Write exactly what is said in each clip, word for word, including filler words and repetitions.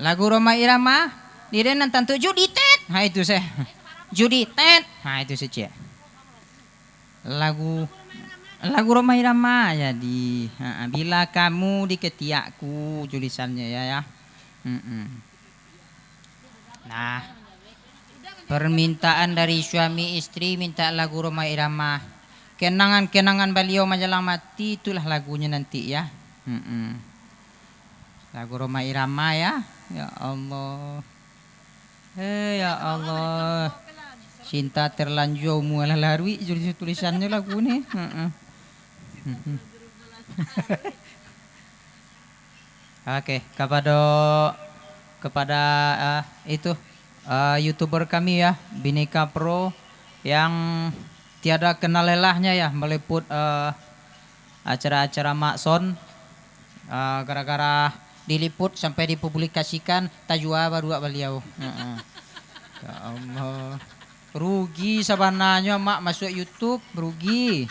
Lagu Rhoma Irama, di den nan tantu Judi Tet. Ha, itu se. Judi Tet. Ha, itu se, ciek. Lagu, lagu Rhoma Irama jadi, ha, Bila Kamu di Katiakku tulisannyo, ya, ya. Mm-mm. Nah, permintaan dari suami istri minta lagu Rhoma Irama. Kenangan-kenangan baliau manjalang mati, itulah lagunyo nanti, ya. Mm-mm. Lagu Rhoma Irama, ya. Ya Allah. Eh, ya Allah. Cinta terlanjur umua lah laruik, tulis-, tulisannyo lagu ni. Heeh. Oke, kapado, kepada, eh, itu, eh, YouTuber kami, ya, Bineka Pro, yang tiada kenal lelahnya, ya, meliput, eh, acara-acara Mak Son, eh, gara-gara diliput sampai dipublikasikan, tajua baruak baliau. Heeh. Ya Allah. Rugi sabananyo Mak masuak YouTube, rugi.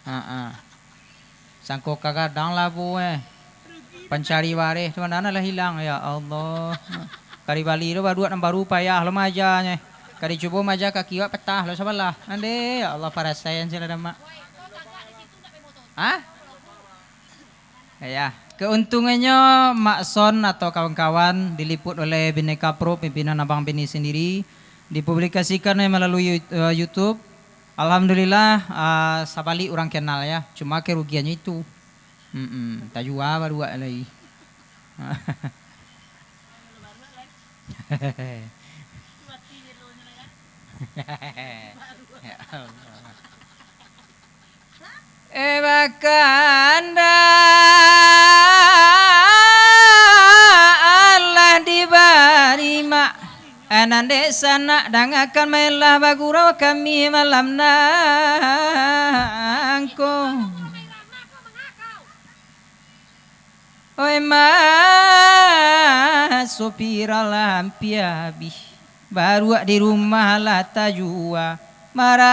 Heeh. Sangko ka gadang labo, eh. Pancari bareh tu mano lah hilang, ya Allah. Ka dibali tu baruak nan baru payah lo maajanyo. Ka dicubo maaja kaki awak patah lo sabalah. Ande, ya Allah, parasaian sila damak. Hah? Ya, keuntungannyo Mak Son atau kawan-kawan diliput oleh Bineka Pro, pimpinan Abang Beni sendiri, dipublikasikan melalui, eh, YouTube. Alhamdulillah, ah, sabalik urang kenal, ya. Cuma kerugiannyo itu. Mm-mm, tajua baruak lai. Ya Allah. Eh, bakanda alah dibari mak. Eh, nan dek sanak dangakan, malah bagurau kami malam nangko. Oi, Mak, sopi lah ampia abih. Baruak di rumah lah tajua. Marando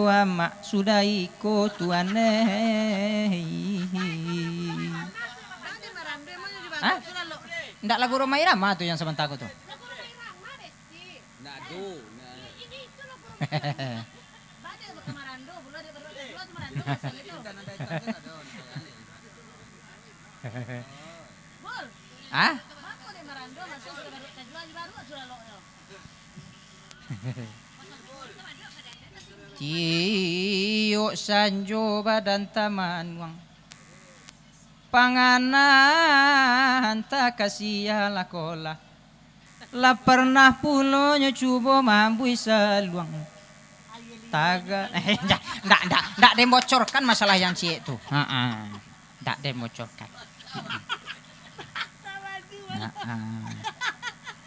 amak sudah iko tuan, eh. Hah? Ndak lagu Rhoma Irama tu yang samantako tu? Ndak ado, ndak. Hah? Tiok sanjo badan tamanuang, panganan takasiah lah kolah. Lah pernah pulo nyo cubo maambuih saluang. Taga-, ndak, ndak, ndak, ndak den bocorkan masalah yang ciek tu. Ha-a. Ndak den bocorkan. Ha-a.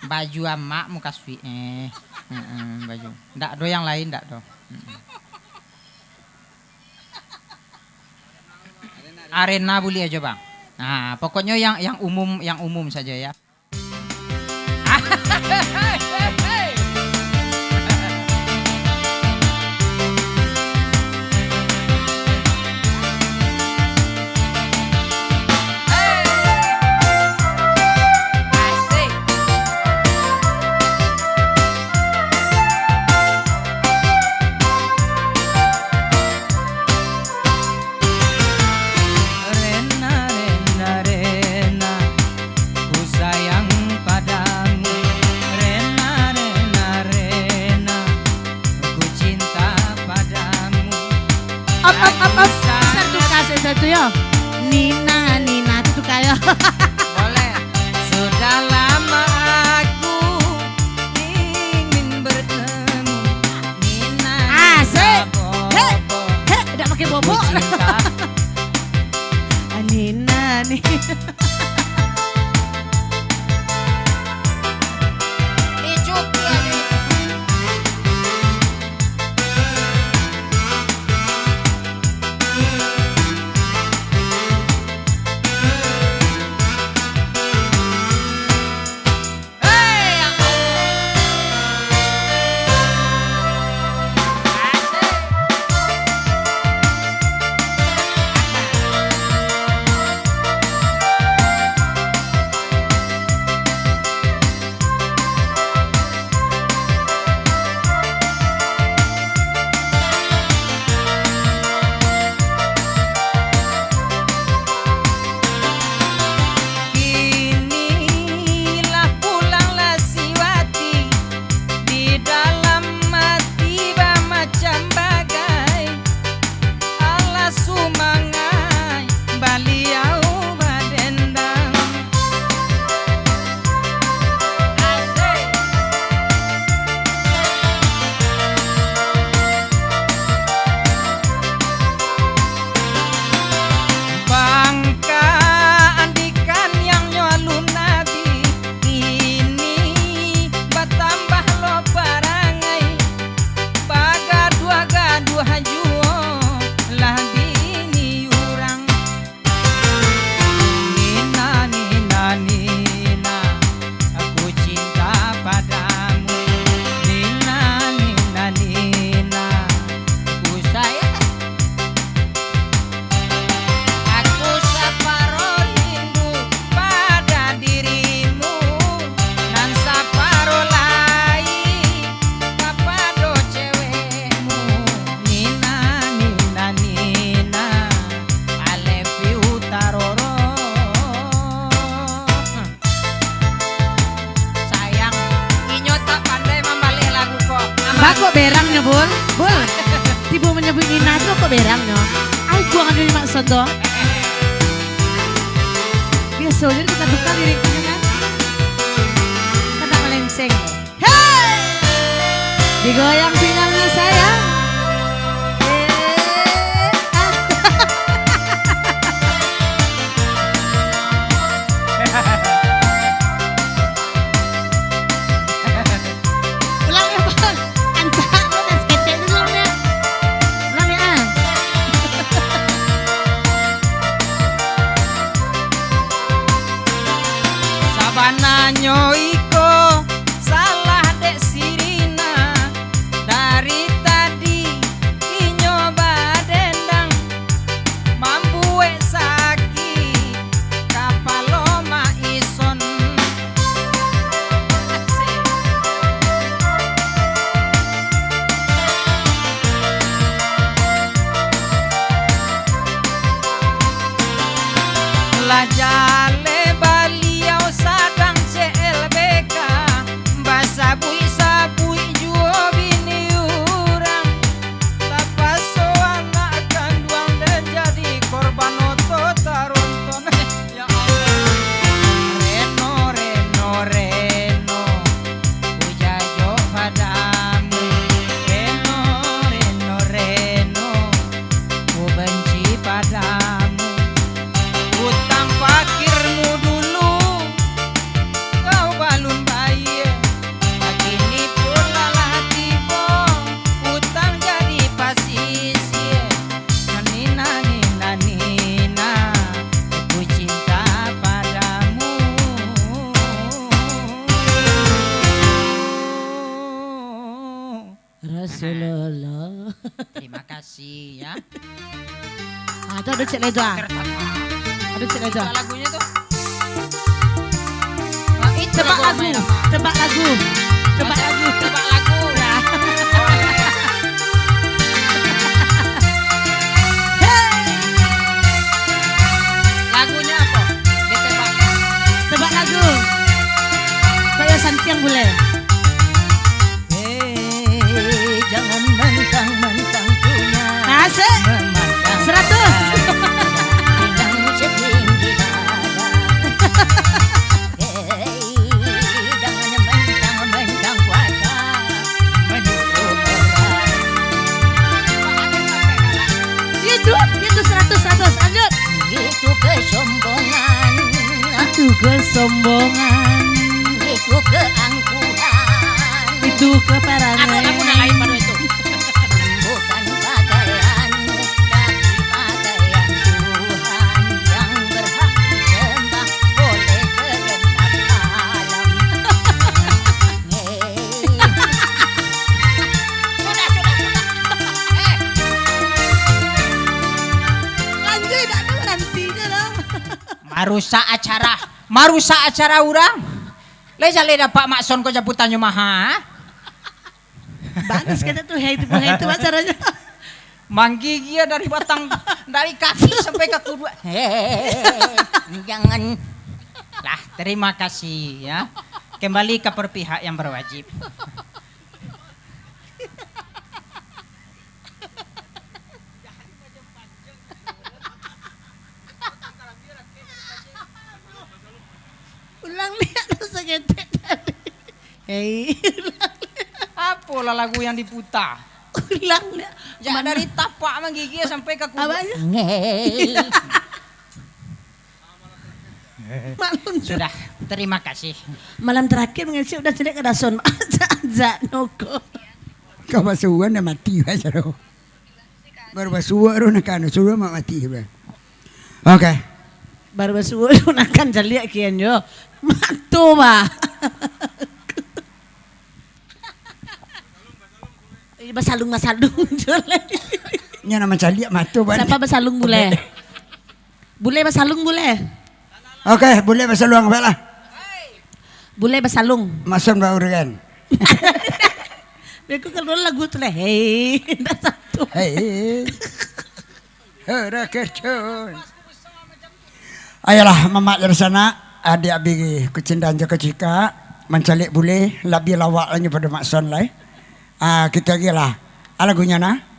Baju amak mukasuik, eh. Ha-a, baju. Ndak do yang lain, ndak do. Ha-a. Arena buliah jo, Bang. Nah, pokoknyo yang, yang umum, yang umum sajo, ya. Rena, rena, rena, ku sayang padamu. Rena, rena, rena, ku cinta padamu. Up, up, up, up. Bisa tuka satu yo. Nina, Nina, tu tuka yo. Boleh. Sudah lama aku ingin bertemu. Nina, Nina, Asik. Bobo. Hek, hek, dak pakai bobo. Ku cinta. Nina, Nina. Bul, Bul. Tibo manyabuik Nina tu kok berang nyo. Ai, buang dulu Mak Son tu. Biaso jadi kita buka liriknyo kan. Kada melenceng. Hei! Digoyang pinggangnya sayang. Eh, ah. Ulang ya, Bang. Ancak, Bang, sakecek dulu, Bang. Ulang ya, ah. Sabananyo iko salah dek si Rina. Dari tadi inyo badendang, mambuek sakik kapalo Mak Ison. Lah jaleh baliau sadang C L B K, basabuik-sabuik juo bini urang. Tapaso anak kanduang den jadi korban oto taronton. Ya Allah. Reno, Reno, Reno, ku jajok padamu. Reno, Reno, Reno, ku benci padamu. Utang pakirmu dulu, kau balun bayia. Kini pun lah tibo, utang jadi pasisia. Nina, Nina, Nina, ku cinta padamu. Rasulullah. Terima kasih, ya. Ah, tu ado cek Ledo, ah. Tertata. Ado cek Ledo, ah. Itulah lagunyo tu. Ah, itu tebak lagu, lagu. Tebak lagu. Tebak lagu. Tebak lagu. Ya. Hei. Lagunyo apo? Ditebak. Tebak lagu. Kayak santiang bule. Eh, jangan mentang-mentang punya. Asik. Memandang. Seratus. Pinang setinggi dada. Eh, jangan mentang-mentang kuasa menuduh orang. Itu, itu seratus, seratus. Lanjut. Itu kesombongan. Itu kesombongan. Itu keangkuhan. Itu keparangan. Ado lagu nan lain pado itu. Bukan pakaian, tapi pakaian Tuhan yang berhak disembah oleh segenap alam. Sudah, sudah, sudah. Eh. Lanjut, tak ada berhentinya lah. Marusak acara, marusak acara urang. Lai jaleh dapek Mak Son ko japutanyo maha. Bagus kata tu, hei tu, hei tu acaranya. Manggigia dari batang, dari kaki sampai ka kuduak. Hei, jangan. Lah, terima kasih, ya. Kembali ke pihak yang berwajib. Ulang liak tu saketek tadi. Hei, ulang liak. Apolah lagu yang diputa? Ulang liak. Jak dari tapak manggigil sampai ka kubuak. Apanya? Ngei. Maklum tu. Sudah, terima kasih. Malam terakhir mangecek udah cedek ka dason. Ajak-ajak noko. Kau basuan dah mati, baca tu. Baru basuak tu nak kan, suruah mak mati, bro. Oke. Baru basuak tu nak kan caliak kian jo. Mato, bah. Eh, basalung-basalung jo lai. Nya nama caliak mato, bah. Siapa basalung bule? Bule basalung, bule. Oke, bule basalung, baiklah. Bule basalung. Mason baurian. Beko kalau lagu tu lah, hei, dah satu. Hei. Hara kerja. Ayolah, mamak dari sana, adik abi kucindan jo kacika, mancaliak bule, labiah lawak lagi pado Mak Son lai. Ah, kita lagi lah. Lagunyo nah.